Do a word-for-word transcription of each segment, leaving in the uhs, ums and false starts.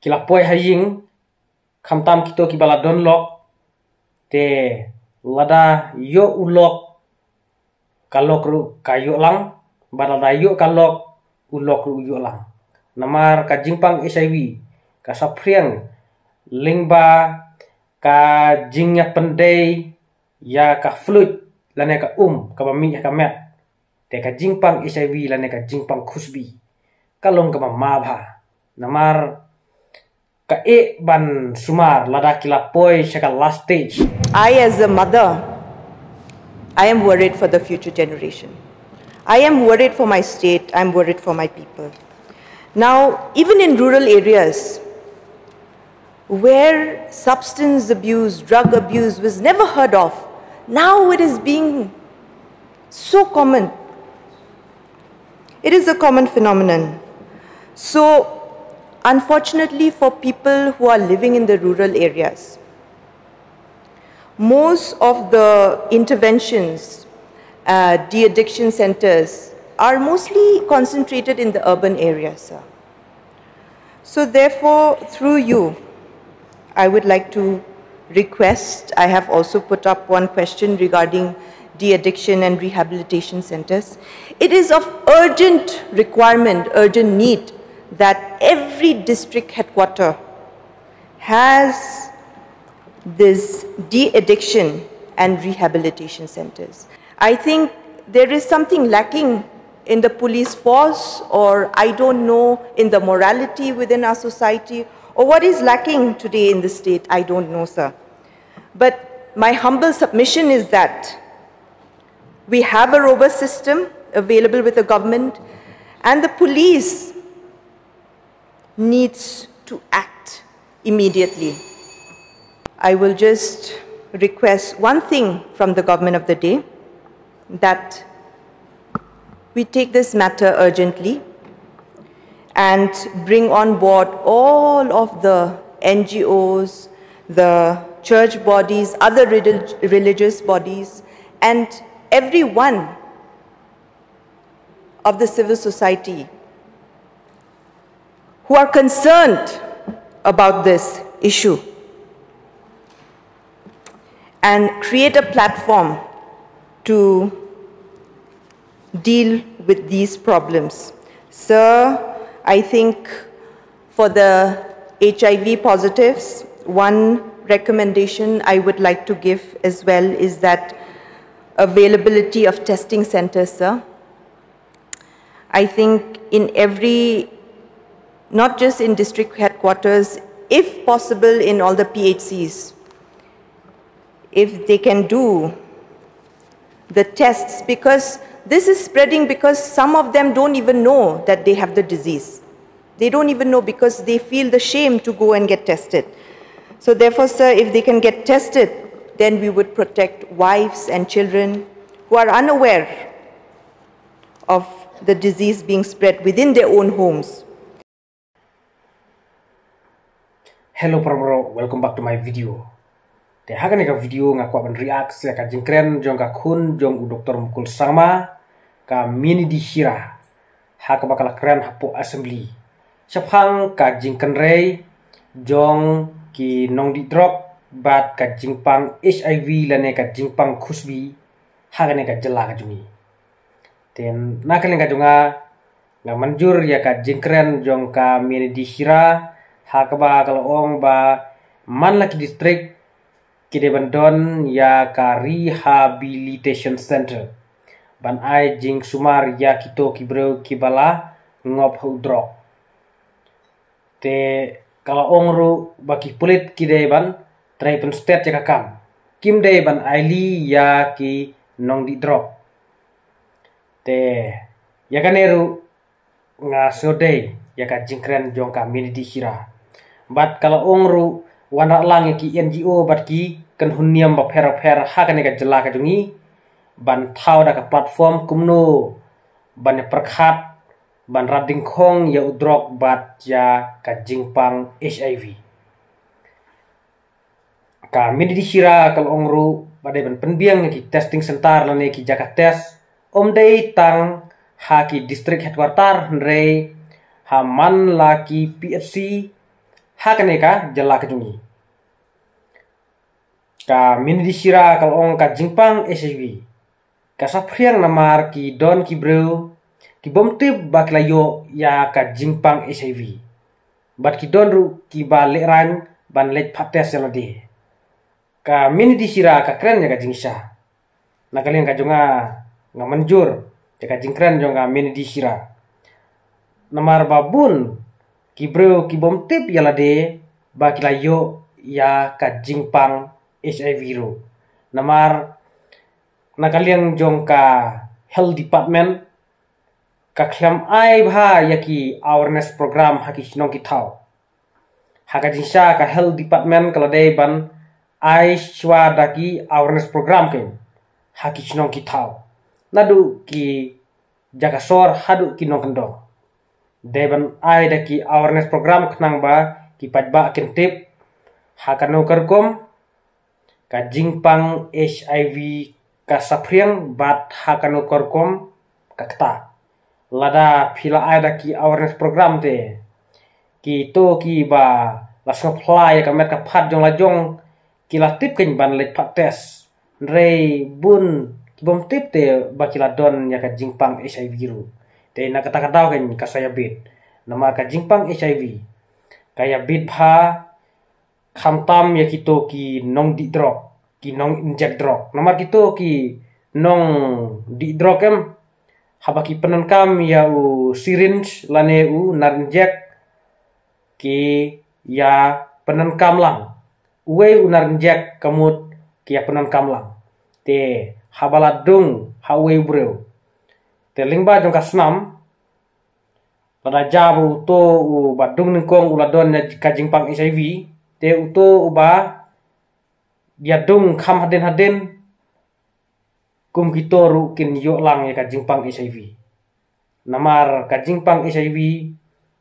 ki la poi ha ïing, khamtam kito kiba la don lok, te lada ïoh u lok, ka lok ruh ka ïoh lang, bad lada ïoh ka lok, u lok ruh u ïoh lang. Namar ka jingpang H I V ka saphriang lyngba ka jingïapyndei ïa ka fluid lane ka um kaba mih ha ka met. Te ka jingpang H I V lane ka jingpang khusbi ka long kaba ma bha. Namar ka eh ban sumar lada ki la poi sha ka last stage. I, as a mother, I am worried for the future generation. I am worried for my state. I'm worried for my people. Now, even in rural areas where substance abuse, drug abuse was never heard of, now it is being so common. It is a common phenomenon. So, unfortunately, for people who are living in the rural areas, most of the interventions, uh, de-addiction centers, are mostly concentrated in the urban areas, sir. So therefore, through you, I would like to request, I have also put up one question regarding de-addiction and rehabilitation centers. It is of urgent requirement, urgent need that every district headquarter has this de-addiction and rehabilitation centers. I think there is something lacking in the police force, or I don't know, in the morality within our society, or what is lacking today in the state, I don't know, sir. But my humble submission is that we have a robust system available with the government, and the police needs to act immediately. I will just request one thing from the government of the day, that we take this matter urgently and bring on board all of the N G Os, the church bodies, other relig- religious bodies, and everyone of the civil society who are concerned about this issue and create a platform to deal with these problems. Sir, I think for the H I V positives, one recommendation I would like to give as well is that availability of testing centers, sir. I think in every, not just in district headquarters, if possible in all the P H Cs, if they can do the tests, because this is spreading because some of them don't even know that they have the disease. They don't even know because they feel the shame to go and get tested. So therefore, sir, if they can get tested, then we would protect wives and children who are unaware of the disease being spread within their own homes. Hello para bro, welcome back to my video. Te ha kane ka video nga kwah ban react ïa ka jingkren jong ka khun jong u Doktor Mukul Sangma, ka Mianidi Shira, ha kaba ka la kren hapoh assembly shaphang ka jingkynrei jong ki nongdih drok bad ka jingpang H I V lane ka jingpang khusbi ha kane ka jylla ka jong ngi. Te na ka liang ka jong nga, nga mynjur ïa ka jingkren jong ka Mianidi Shira, ha kaba ka la ong ba man la ki district ki dei ban don ïa ka rehabilitation center ban ai jingsumar ïa kito ki briew kiba la ngop ha u drok. Te ka la ong ruh ba ki pulit ki dei ban trei pynstet ïa ka kam, kim dei ban ailad ïa ki nongdih drok. Te ïa kane ruh nga sngewdei ïa ka jingkren jong ka Mianidi Shira. Bad ka la ong ruh wanrah lang ïa ki N G O bad ki kynhun niam bapher bapher ha kane ka jylla ka jong ngi ban thaw da ka platform kumno ban ïa pyrkhat ban rat dyngkhong ïa u drok bad ïa ka jingpang H I V. Ka Mianidi Shira ka la ong ruh ba dei ban pynbiang ïa ki testing center lane ki jaka test, ym dei tang ha ki district headquarter hynrei ha man la ki P H C ha kane ka jylla ka jong ngi. Ka Minidishira ka la ong ka jingpang HIV ka saphriang namar ki don ki briew ki bym tip ba ki la ïoh ïa ka jingpang HIV. Bad ki don ruh ki ba lehraiñ ban leit phah test ïa lade. Ka Minidishira ka kren ïa ka jingshisha. Na ka liang ka jong nga, nga mynjur ïa ka jingkren jong ka Minidishira. Namar ba bun ki briew ki bym tip ïa lade ba ki la ïoh ïa ka jingpang HIV ruh. Namar na ka liang jong ka health department ka khlem ai bha ïa ki awareness program ha ki shnong ki thaw. Ha ka jingshisha ka health department ka la dei ban ai shuwa da ki awareness program kein ha ki shnong ki thaw, naduh ki jaka sor haduh ki nongkyndong. Dei ban ai da ki awareness program khnang ba ki paidbah kin tip ha kano ka rukom ka jingpang HIV ka saphriang bad ha kano ka rukom ka ktah. Lada phi la ai da ki awareness program te, kito ki ba la sngewphylla ïa ka met ka phad jong la jong ki la tip kein ban leit phah test. Hynrei bun ki bym tip te ba ki la don ïa ka jingpang HIV ruh. Te na kata ka daw kein ka sa ïabit. Namar ka jingpang HIV ka ïabit bha khamtam ïa kito ki nongdih drok, ki nong injek drok. Namar kito ki nongdih drok em, haba ki pyndonkam ïa u syringe lane u nar injek, ki ïa pyndonkam lang. Uwei u nar injek ka mut ki ïa pyndonkam lang. Te haba la dung ha uwei u briew, te lyngba jong ka snam, lada jia ba uto u ba dung nyngkong u la don ïa ka jingpang HIV, te uto u ba ïa dung kham hadien hadien, kum kito ruh kin ïoh lang ïa ka jingpang HIV. Namar ka jingpang HIV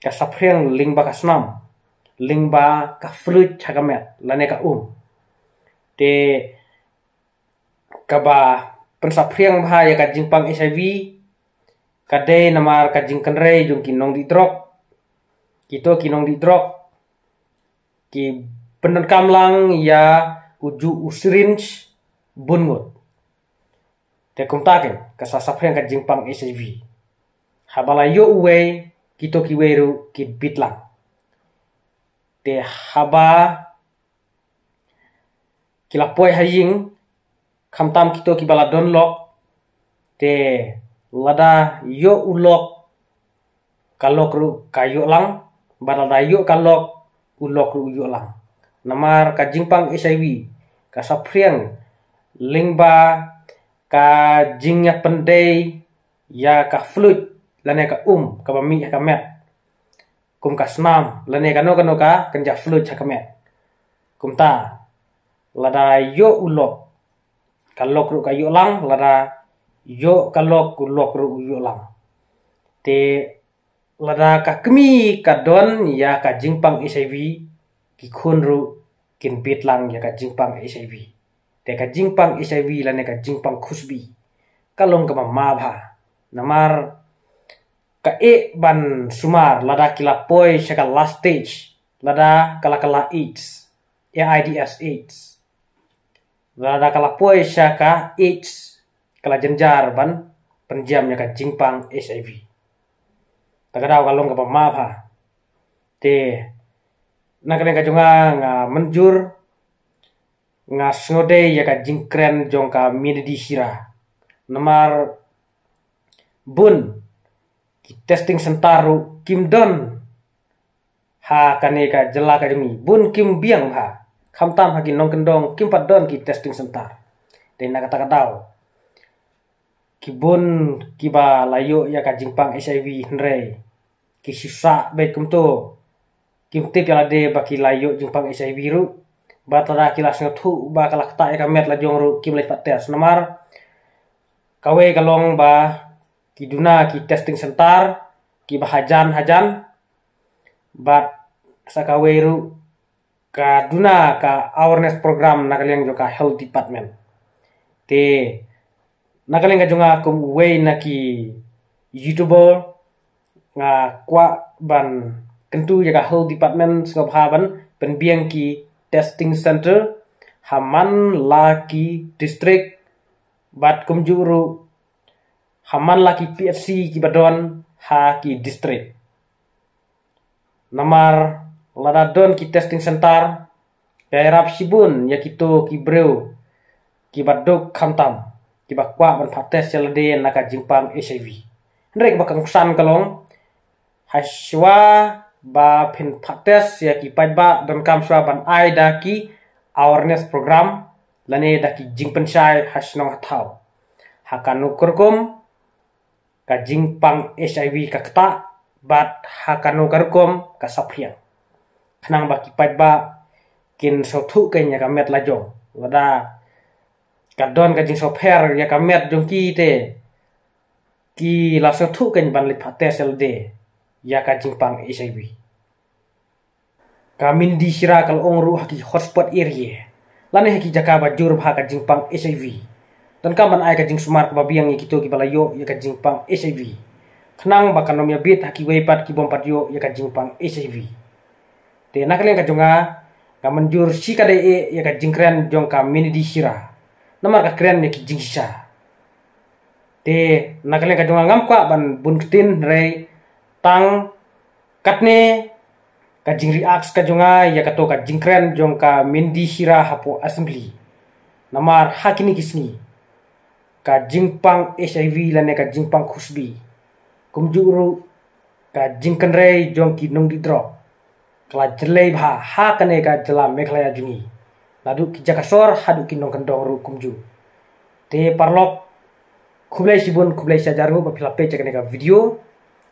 ka saphriang lyngba ka snam, lyngba ka fluid ha ka met lane ka um. Te kaba pynsaphriang bha ïa ka jingpang HIV ka dei namar ka jingkynrei jong ki nongdih drok. Kito ki nongdih drok ki pyndonkam lang ïa u juh u syringe bun ngut. Te kumta kein ka sa saphriang ka jingpang HIV. Haba la ïoh uwei, kito kiwei ruh ki bit lang. Te haba ki la poi ha ïing, khamtam kito kiba la don lok, te lada ïoh u lok, ka lok ruh ka ïoh lang, bad lada ïoh ka lok, u lok ruh u ïoh lang. Namar ka jingpang HIV ka saphriang lyngba ka jingïapyndei ïa ka fluid lane ka um kaba mih ha ka met, kum ka snam lane kano kano ka kynja fluid ha ka met. Kumta lada ïoh u lok, ka lok ruh ka ïoh lang, lada ïoh ka lok, u lok ruh u ïoh lang. Te lada ka kmie ka don ïa ka jingpang HIV, ki khun ruh kin bit lang ïa ka jingpang HIV. Te ka jingpang HIV lane ka jingpang khusbi ka long kaba ma bha. Namar ka eh ban sumar lada ki la poi sha ka last stage, lada ka la kylla AIDS, AIDS, AIDS. Lada ka la poi sha ka AIDS, ka la jynjar ban pynjam ïa ka jingpang HIV. Ta ka daw ka long kaba ma bha. Te na ka liang ka jong nga, nga mynjur, nga sngewdei ïa ka jingkren jong ka Minidishira. Namar bun ki testing center ruh kim don ha kane ka jylla ka jong ngi, bun kim biang bha. Khamtam ha ki nongkyndong kim pat don ki testing center. Te na kata ka daw ki bun kiba la ïoh ïa ka jingpang HIV hynrei ki shu sah beit kumto, kim tip ïa lade ba ki la ïoh jingpang HIV ruh. Bad lada ki la sngewthuh ba ka la ktah ïa ka met la jong ruh kim leit phah test. Namar kawei ka long ba ki duna ki testing center kiba hajan hajan, bad sa kawei ruh ka duna ka awareness program na ka liang jong ka health department. Te na ka liang ka jong nga kum uwei na ki YouTuber, nga kwah ban Kyntu ïa ka Health Department sngewbha ban pynbiang ki testing center ha man la ki district, bad kumjuh ruh ha man la ki P H C kiba don ha ki district. Namar lada don ki testing center, ka ïarap shibun ïa kito ki briew kiba duk khamtam, kiba kwah ban phah test ïa lade na ka jingpang H I V. Hynrei kaba kongsan ka long, hashwa ba phin phah test ïa ki paidbah, donkam shwa ban ai da ki awareness program lane da ki jingpynshai ha shnong ha thaw. Ha kano ka rukom ka jingpang H I V ka ktah, bad ha kano ka rukom ka saphriang, khnang ba ki paidbah kin sngewthuh kein ïa ka met la jong. Lada ka don ka jingsngewpher ïa ka met jong ki te, ki la sngewthuh kein ban leit phah test ïa lade ïa ka jingpang H I V. Ka Myndi Shira ka la ong ruh ha ki hotspot area lane ha ki jaka ba jur bha ka jingpang H I V, donkam ban ai ka jingsumar kaba biang ïa kito kiba la ïoh ïa ka jingpang H I V, khnang ba kan ym ïabit ha kiwei pat ki bym pat ïoh ïa ka jingpang H I V. Te na ka liang ka jong nga, nga mynjur shi ka dei eh ïa ka jingkren jong ka Myndi Shira, namar ka kren ïa ki jingshisha. Te na ka liang ka jong nga, ngam kwah ban bun ktien, hynrei tang katne ka jingreact ka jong nga ïa kato ka jingkren jong ka Myndi Shira hapoh assembly. Namar ha kine ki sngi ka jingpang H I V lane ka jingpang khusbi, kumjuh ruh ka jingkynrei jong ki nongdih drok, ka la jyllei bha ha kane ka jylla Meghalaya jong ngi, naduh ki jaka sor haduh ki nongkyndong ruh kumjuh. Te paralok, khublei shibun, khublei shihajar nguh ba phi la peit ïa kane ka video.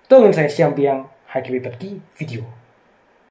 To ngin sa ïashem biang ha kiwei pat ki video.